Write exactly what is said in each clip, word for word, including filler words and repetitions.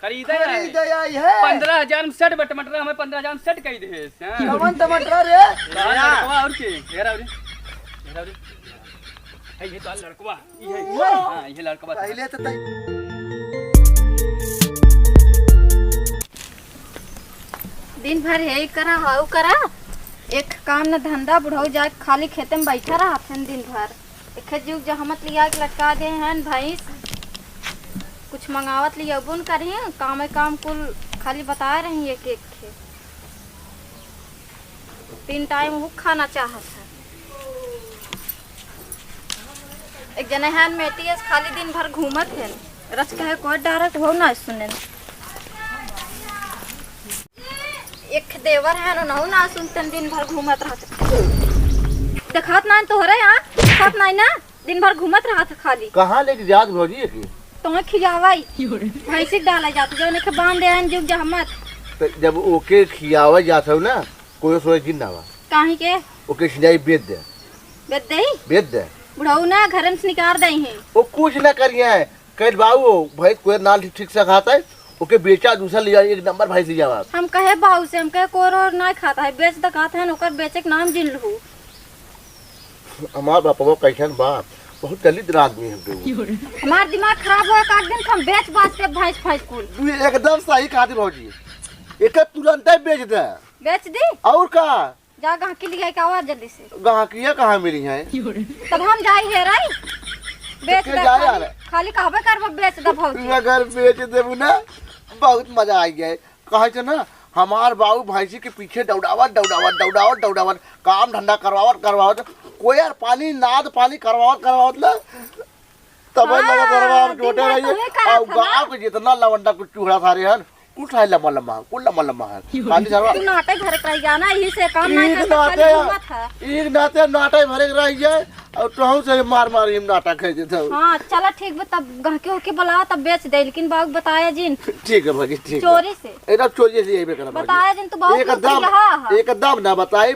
खरीदे आई। खरीदे आई है। पन्द्रह हजार में सेट बा टमाटर, हमें पन्द्रह हजार में सेट कही दे। हाँ। कवन टमाटर रे? कहाँ लड़कवा और के? हेरा रे। हेरा रे। है ये तो लड़कवा। ये है। ये? हाँ, ये लड़कवा था। पहले तो तई दिन भर यही करा, हाउ करा, एक काम न धंधा, बुढ़ऊ जाए खाली खेते में बैठा रहत हन दिन भर। एक जुग जहमत लिया के लटका दे हन भैंस, कुछ मंगावत लियबो न करी, कामे काम कुल खाली बताए रही एक एक खे। तीन टाइम वो खाना चाहत है। एक जने हन मेटी अस खाली दिन भर घूमत हन, रच कहे कोई डारत हो ना सुनेन। एक देवर है, उनहु ना सुनतन, दिन भर घूमत रहत। देखात नाहीं तोहरे आँख, देखात नाहीं ना, दिन भर घूमत रहत खाली। कहाँ लेके जात भौजी एके? तोहे खियावाई, भैंसी के डाला जात, जौन एके बांध दे हैं जुग जहमत। तो जब ओके खियावा जात हो ना, कोई सोच जिन ना बा। काहे के? ओके सिंचाई बेच दे। बेच देई? बेच दे। बुढ़ऊ ना घरे में से निकाल देई हैं। वो कुछ ना करिए, कहे, "बाबू, भैंस कोई ना ठीक से खाता है, ओके बेचा, दूसरा ले जाओ, एक नंबर भैंस ले जाओ आप।" हम कहे बाबू से, हम कहे, "कोर और ना खाता है, बेच द कहत है, ओकर बेचे के नाम जिन लहू।" हमार बापवा कैसन बा, बहुत दलिद्र आदमी है वो। हमार दिमाग खराब हो, एक दिन हम बेच बाच के भैंस, भैंस कुल। तू एकदम सही कहती भौजी, एके तुरंते बेच दे। बेच दी? और का? जा गहकी लियाई के आवा जल्दी से। गहकिया कहाँ मिली है? तब हम जाई हेराई। बेच तो दे जाए खाली, यार। खाली कहबे करबो बेच दे भौजी। तू अगर बेच देबू ना, बहुत मजा आई जाए। कहे से ना, हमार बाऊ भैंसी के पीछे दौड़ावत, दौड़ावत, दौड़ावत, दौड़ावत, काम धंधा करवावत, करवावत, कोयर पानी, नाद पानी करवावत, करवावत ना, तबे हाँ, लगा करवा हम दिन जोटे भर रहिए। तोहे करत और है ना। गाँव के जितना लवंडा कुछ चूड़ा सारे हन, कुल सारे लम्बा लम्बा है, कुल लम्बा लम्बा है। खाली सरवा तू नाटे भरे के रह जाना, यही से काम ना एक करता, नाटे, खाली घूमत है। एक नाटे नाटे भरे के रह जाए, और तोहू से मार मार हम नाटा खा देता हूँ। हाँ, चला ठीक बा, तब गहके होके बुलावा, तब बेच दे, लेकिन बाबू बताया जिन। ठीक है भौजी, ठीक है। चोरी से। एकदम चोरी से यही बेकरा भौजी। बताया जिन, तू बहुत एकदम, लोग रहा है। एकदम ना बताई,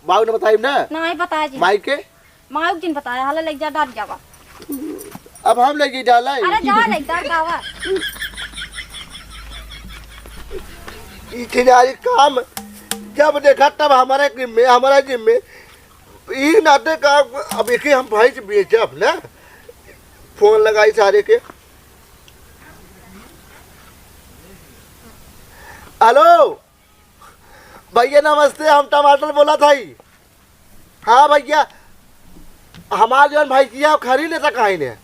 बाबू ने बताई ना। नहीं बताया जिन। माई के? माउक जिन बताया, हाला लइक जा डाल जावा। अब हम लइक डाला है। अरे जा लइक डाल जावा। ई छिनारी काम जब देखा तब हमारे जिम्मे, हमारे जिम्मे। ई नाते का अब एके हम भैंस बेचब ना। फोन लगाई सारे के। हेलो। भैया नमस्ते, हम टमाटर बोलत हई। हाँ भैया, हमार जौन भैंसिया खरीद लेता कहीं ने।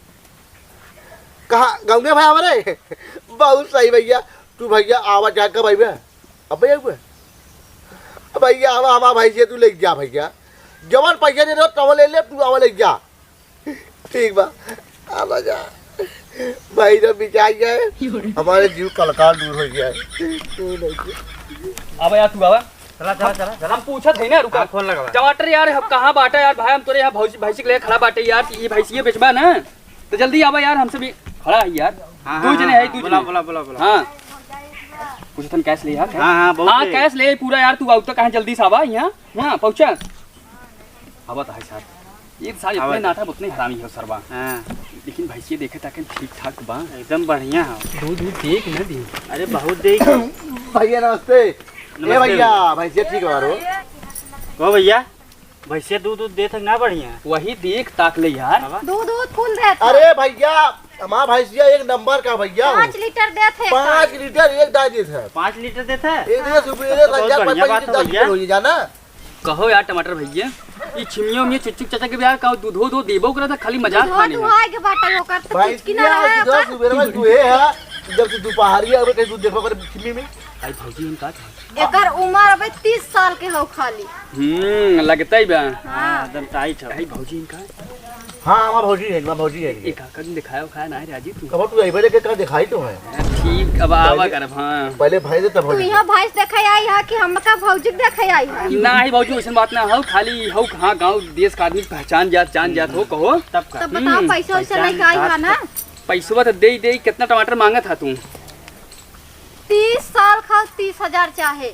कहाँ गौने भाई हमरे? बहुत सही भैया, तू भैया आवा जा कब अइबे? अबे अइबे? भैया आवा, हमार भैंसिया तू लेके जा भैया, जवन पैसा दे दो तवन ले ले, तू आवा लेके जा। ठीक बा, आवा जा। भाई जब बिचार जाए, हमारे जीव कलकाल दूर हो जाए। अब यार तू आवा। चला, चला, चला, चला। हम पूछत है ना, रुका। हाँ, फोन लगावा। टमाटर यार, हम कहाँ बाटा यार, भाई हम तोरे यहाँ भौजी, भैंसी के लिए खड़ा बाटे यार, ये भैंसिया बेचबा ना, तो जल्दी आवा यार, हमसे भी खड़ा है यार। हाँ, दू हाँ, जने हाँ, है, हाँ, दू बोला, जने। बोला, बोला, बोला। हाँ। पूछत हन कैश ले यार। हाँ, हाँ, बहुत हाँ, ले। कैश ले पूरा यार, तू आउता कहाँ जल्दी से आवा यहाँ। हाँ, पहुँचा। आवा तो है साहब। ये सारे आवा इतने तो। नाटा, उतने हरामी हो सरवा। हाँ। लेकिन भैंसिया देखे ताके ठीक ठाक बा। एकदम बढ़िया है। दूध, दूध देख ना दी। अरे बहुत देख। भैया नमस्ते। नमस्ते। ए भैया, भैंसिया ठीक बा रो? कहो भैया, भैंसिया दूध, दूध देत है ना बढ़िया? वही देख ताक ले यार। आवा। दूध, दूध फुल देत है। अरे भैया, हमार भैंसिया एक नंबर का भैया हो। पाँच लीटर देत है। पाँच लीटर एक दाई देत है। पाँच लीटर देत है? एक दिन सुबह तब तो बहुत लग जा, बढ़िया पाँच बात लीटर है दस भैया। लीटर हो जाना। कहो यार टमाटर भैया, ई छिमिया उमिया चुचुक चाचा के बियाह का दूधो दो देबो करत है, खाली मजाक दूधो खाने में। दुहाए के बाटे ओकर, तो भाई, कुछ की ना रहा है दूधो ओकर। सुबह में दुहे है, जब से दोपहरिया अबे कहीं दूध देखबो करे छिमी में। भाई भौजी हम का कहा? एकर उम्र अबे तीस साल के हो खाली। हम्म, लगता ही बा। हाँ, एकदम टाइट है। भाई भौजी हम का? हाँ, हमार भौजी है, हमार भौजी है। एक आकर दिखाया उखाया ना है राजी तू। कब तू अइबे लेके का दिखाई तो है? ठीक, अब आवा पहले करब, हाँ। पहले भाई दे तब तू भौजी। यहाँ भैंस देखे आई है कि हमका भौजी के देखे आई है? नाही भौजी, वैसन बात ना हो, खाली हो, हाँ, गाँव देश का आदमी पहचान जात, जान जात हो, कहो। तब का? तब बताओ, हम्म। पैसा वैसा पहचान लेके आई है ना? पैसवा तो दे ही दे, कितना टमाटर मांगत हा तू? तीस साल खाओ, तीस हजार चाहे।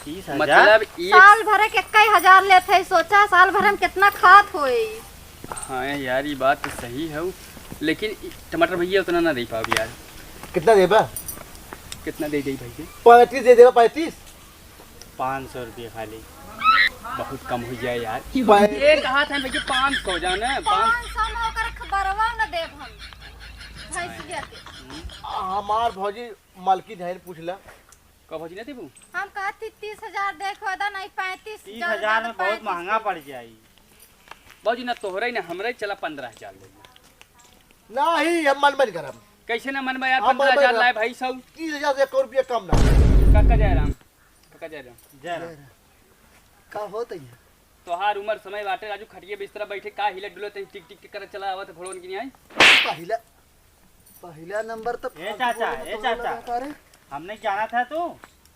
तीस हजार? मतलब एक साल भरे के इक्कीस हजार लेत है, सोचा साल भरे में कितना खात होई। हाँ यार, ये बात तो सही है, लेकिन टमाटर भैया उतना ना दे पाओ यार। कितना देबा? कितना दे देई भैया? पैंतीस दे देबा, पैंतीस। पाँच सौ रुपया खाली, बहुत कम हो जाए यार। पै- ये कहा था भैया, पाँच सौ जाने, पाँच पाँच सौ में ओकर खबरवा न देब हम। भैंसिया के। हमार भौजी मलकिन है, पूछ ला। का भौजी ना देबू? हम कहत ही तीस हजार देखो दा, नहीं पैंतीस, तीस हजार में बहुत महंगा पड़ जाई। भौजी ना तोहरे ना हमरे, चला पन्द्रह हजार ले ला। नहीं, हम मन बन करम। कैसे ना मन बा यार, हम पन्द्रह हजार मन लाए भाई सब। तीस हजार से एक रुपया कम ना। काका जय राम, काका जय राम। जय राम। का होत है? तोहार उमर समय बाटे राजू, खटिया बिस्तरा बैठे का हिलत डुलत है, टिक टिक टिक करत चला आवत है घोड़वन की नहीं आई। पहिला, पहिला नंबर तो ए फालतू चाचा, बोलत ए तोहरा चाचा। लगा का रे? हमने जाना था तू?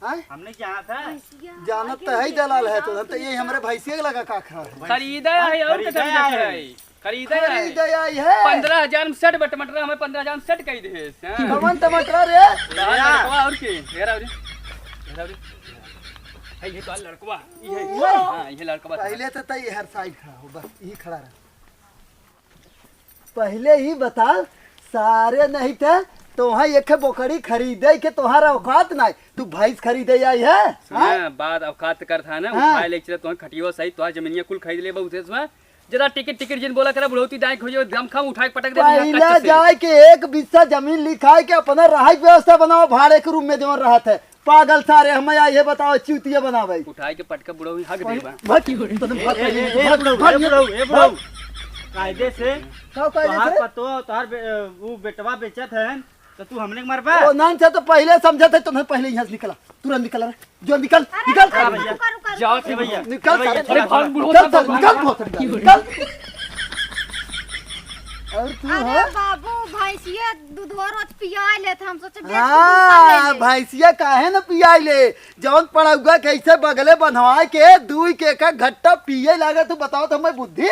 हैं? हमने जाना था? भैंसिया जानत आगे तो है ही के दलाल है तो, हम तो ये हमरे भैंसिया के लगा का खा है। खरीदा है और खरीदा कितना है। है? खरीदा है। खरीदा आई है। पन्द्रह हजार में सेट बा टमाटर, हमें पन्द्रह हजार में सेट कही दे। हाँ। कवन टमाटर रे? तोहार लड़कवा और के? हेरा रे। हेरा रे। है ये तो लड़कवा। ये, वाह। हाँ, ये लड़कवा था। पहले तो तई हर साइड खड़ा हो, बस यही खड़ा रहा। पहले ही बता, सारे नहीं थे, तोहा एक बोकड़ी खरीदे के तोहार औकात नाई, तू भैंस खरीदे आई है? सुना, हाँ? बात औकात कर था ना, हाँ। उठाए ले चले, तोहा खटियो सही, तोहा जमीनिया कुल खरीद ले, बहुत है, सुना? जरा टिकट, टिकट जिन बोला करा, बुढ़ौती दाएं खोजे, दम खाम उठा के पटक दे, यहाँ पहला कच्चे। जाए के एक बिस्सा जमीन लिखाए के अपना रहाई व्यवस्था बनाओ, भाड़े के रूम में जवन रहत है। पागल सारे, हमें आई है बताओ, चूतिया बनावे। उठाए के पटका बुढ़ऊ हग दे बा। भाग, तने भाग, ए, ए, ए, ए, भाग, बुढ़ऊ, भाग, ए, बुढ़ऊ, ए, भाग। बुढ़ऊ। कायदे से का कायदे तोहार से? पतो, तोहार बे-, उ बेटवा बेचत है, तो तू हमने के मारबा? ओ, नाम से तो पहले समझत है, तुमने पहले यहाँ से निकला, तुरंत निकला रे, जो निकल, अरे, निकल। रुका, रुका, रुका, रुका। जाओ ए भैया, निकल ए भैया, सारे, अरे भाग, बुढ़ऊ चल, साहब, चल, भाग। निकल, बहुत निकल, निकल। और तू अरे हो? बाबू, भैंसिया दूधवा रोज पिया लेत, हम सोचे बेच के दूसरा ले हाँ, ले। भैंसिया काहे न पिया ले? जौन पड़ौआ के ऐसे बगले बंधवा के दुई के का घट्टा पिए लागे, तू बताओ तो हमें बुद्धि?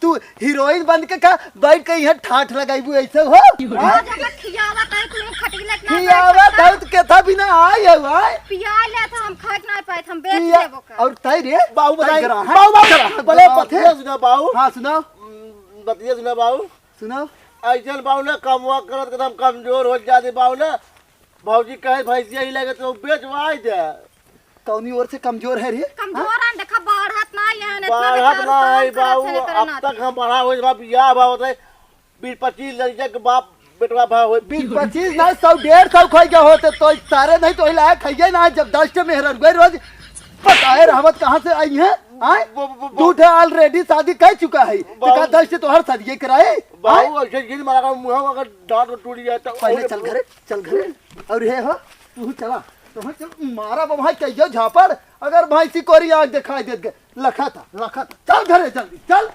तू हीरोइन बन के का बैठ के यहाँ ठाठ लगाइबू ऐसे हो? हाँ? जब तक खियावत है, तू खटिया लेट ना खियावत बैठ है तो केथा भी ना आई है भाई। पिया लेत, हम खट ना पाए, हम बेच पिया-, लेबो का। और तई रे? बाबू तई बताई, ग्राहक। बाबू, बाबू, ग्राहक। बोले बाबू, पथे। ये सुना बाबू। हाँ, सुनाओ। हम्म, बतिया सुना बाबू। सुनाओ। ऐसन बाबू ना कमवा करत के हम कमजोर हो जाते बाबू ना। भौजी कहे भैंसिया ही लगे तो बेचवाई दे। कौनी ओर से कमजोर है रे? कमजोर हाँ? है, देखा बढ़त ना है, इतना बढ़त बेकार ना काम है करत बाबू, है, लेकर अब ना तक हम बढ़ा हो जब बियाह बा होता है, बीस पच्चीस लड़किया के बाप बेटवा भा होई। बीस पच्चीस ना, सौ डेढ़ सौ खाई गया होते तो सारे नहीं तो हिला खाइए ना, जब दस के मेहररुआ रोज पकाए रहवत कहाँ से आई हैं? आए? वो, वो, वो, दू ठे already शादी कर चुका है। तो बाबू। का दस से तोहर शादी कराए? बाबू, आए? ऐसे जिन मारा का मुंह अगर दांत टूट जाए तो पहले और चल घरे, चल घरे। और हे हो, तू चला। तो चल मारा बाबा कहियो झापड़, अगर भैंसी कोरी आँख दिखाई देत गए। लखा था, लखा था। चल घरे जल्दी, चल।